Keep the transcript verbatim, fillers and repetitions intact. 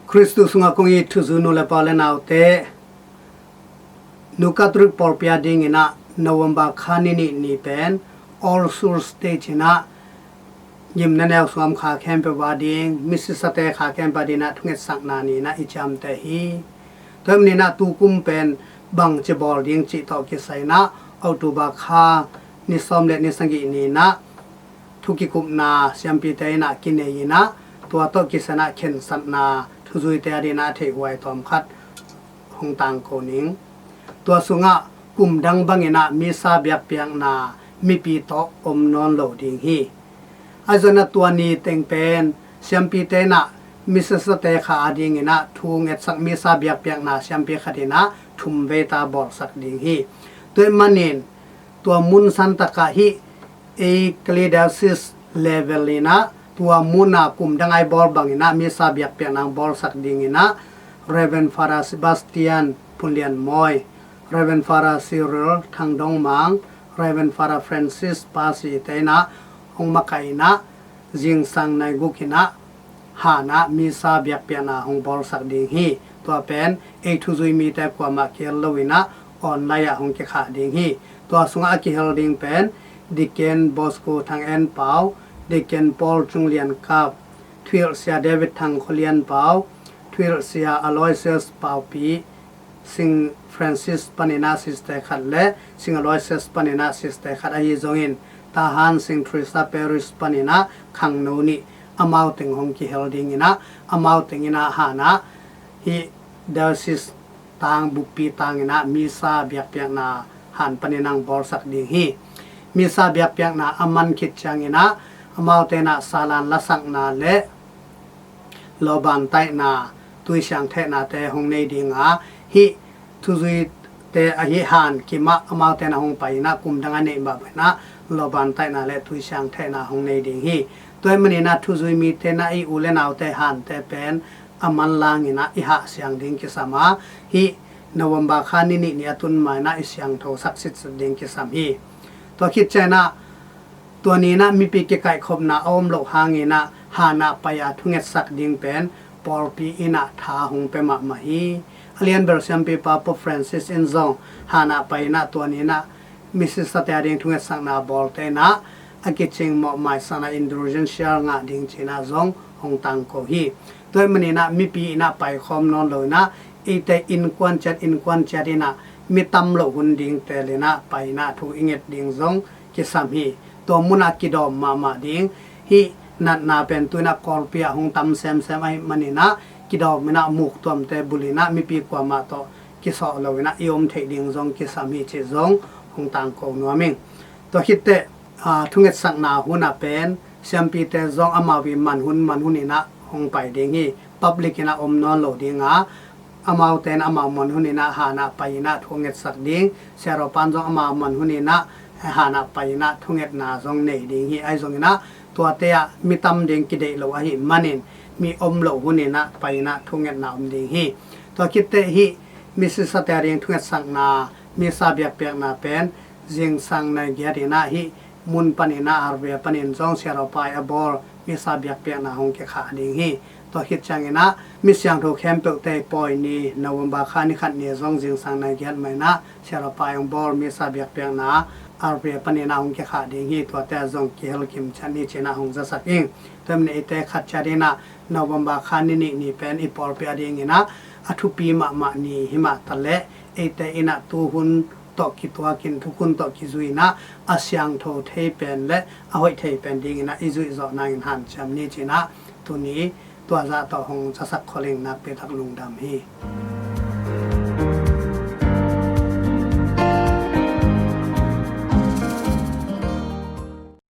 Khristu sungah kong it thuzui nu le pa le naute, Nu Catholic pawlpi a dingin ah November kha ni nih ni pen All Souls Day ci-in ah gimna neu suam kha khempeuh a ding, misisate kha khempeuh a dingin ah thungetsakna ni-in ah i ciamteh hi. Tua ahih manin ah tukum pen bangci bawl ding cih tawh kisai-in ah October kha ni sawm le ni sagih ni-in ah thu kikupna siampite in ah kinei in ah, tua tawh kisai-in ah khensatna thuzuite a dingin ah theihhuai tawm khat hong tangko ning. Tua sungah kum dang bangin ah misa biakpiakna mipi tawh om nawn lo ding hi. Ahi zongin ah tua ni teng pen siampite in ah misisate kha a dingin ah thu ngetsak misa biakpiakna siampi khat in ah thum veita bawlsak ding hi. Tua ahih manin tua mun santak ah hih ei Kalay Diocese level in ah tua mun a kum dang a i bawl bangin ah misa biakpiakna hong bawlsak dingin ah Reverend Father Sebastian Phunlianmawi, Reverend Father Cyril Thangdongmang, Reverend Father Francis Pasi te in ah hong makaih in ah zingsang nai guk in ah han ah misa biakpiakna hong bawlsak ding hi. Tua pen ei thuzui mite kuamah kihel lo in ah online ah hong kikhah ding hi. Tua sungah a kihel ding pen Deacon Bosco Thang En Pau, Deacon Paul Cung Lian Kap, Thuhilh Sia David Thang Khua Lian Pau, Thuhilh Sia Aloysius Pau Pi, Saint Francis panin ah sister khat le Saint Aloysius panin ah sister khat ahi zongin Tahan Saint Teresa Parish panin ah khangno nih, amau teng hong kihel dingin ah amau teng in ah han ah hih diocese tang, buppi tang in ah misa biakpiakna han panin ah hong bawlsak ding hi. Misa biakpiakna a man khit ciangin ah amaute in ah salan lasakna le lawban taihna, tuisiang thehna te hong nei ding a, hih thuzuite ahi han kim ah amaute in ah hong pai in ah kum dang a neih mah bangin ah lawban taihna le tuisiang thehna hong nei ding hi. Tua ahih manin ah thuzui mite in ah i u le naute hante pen a manlang in ah i hahsiang ding kisam a, hih November kha ni nih ni a tun ma in ah i siangthosak sitset ding kisam hi. Tua khit ciangin ah tua ni in ah mipi kikaihkhopna a om loh hangin ah han ah pai a thungetsak ding pen pawlpi in ah tha hong pia mahmah hi. A lianbel siampipa Pope Francis in zong han ah pai in ah tua ni in ah misisate a ding thungetsakna bawlte in ah a kicing mawhmaisakna indulgential ngah ding ci-in ah zong hong tangko hi. Tua ahih manin ah mipi in ah paikhawm nawn lo in ah eite innkuan ciat innkuan ciat in ah mi tam loh hun ding teel in ah pai in ah thu i nget ding zong kisam hi. Tua mun ah kidawm mahmah ding, hih natna pen tu in ah Kawlpi ah hong tam semsem ahih manin ah kidawm in ah muktuamte bul in ah mipi kuamah tawh kisawh lo in ah i om theih ding zong kisam hi cih zong hong tangko nuam ing. Tua khit teh, aa, thungetsakna hun ah pen siampite zong amau i man hun man hun in ah hong pai ding hi. Public in ah om nawn lo ding a, amaute in amau man hun in ah han ah pai in ah thu ngetsak ding, siaropan zong amau man hun in ah han ah pai in ah thungetna zong nei ding hi. Ahi zongin ah tuate ah mi tam ding kideih lo ahih manin mi om loh hun in ah pai in ah thungetna om ding hi. Tua khit teh hih misisate a ding thungetsakna, misa biakpiakna pen zingsang nai giat in ah hih mun panin ah, Arvia panin zong siaropai a bawl misa biakpiakna hong kikhah ding hi. Tua khit ciangin ah mi siangtho khempeuhte pawi ni November kha ni khat ni zong zingsang nai giat mah in ah siaropai hong bawl misa biakpiakna Arvia panin ah hong kikhah ding hi. Tuate ah zong kihel kim ciat ni ci-in ah hong zasak ing. Tua ahih manin eite khat ciat in ah November kha ni nih ni pen i pawlpi a dingin ah a thupi mahmah ni hi mah taleh eite in ah tuhun tawh kituakin thukhun tawh kizui in ah a siangtho thei pen le a hoih thei pen dingin ah i zuih zawh nangin hanciam ni ci-in ah tuni tua zah tawh hong zasak khol ing. Nakpi tak lungdam hi.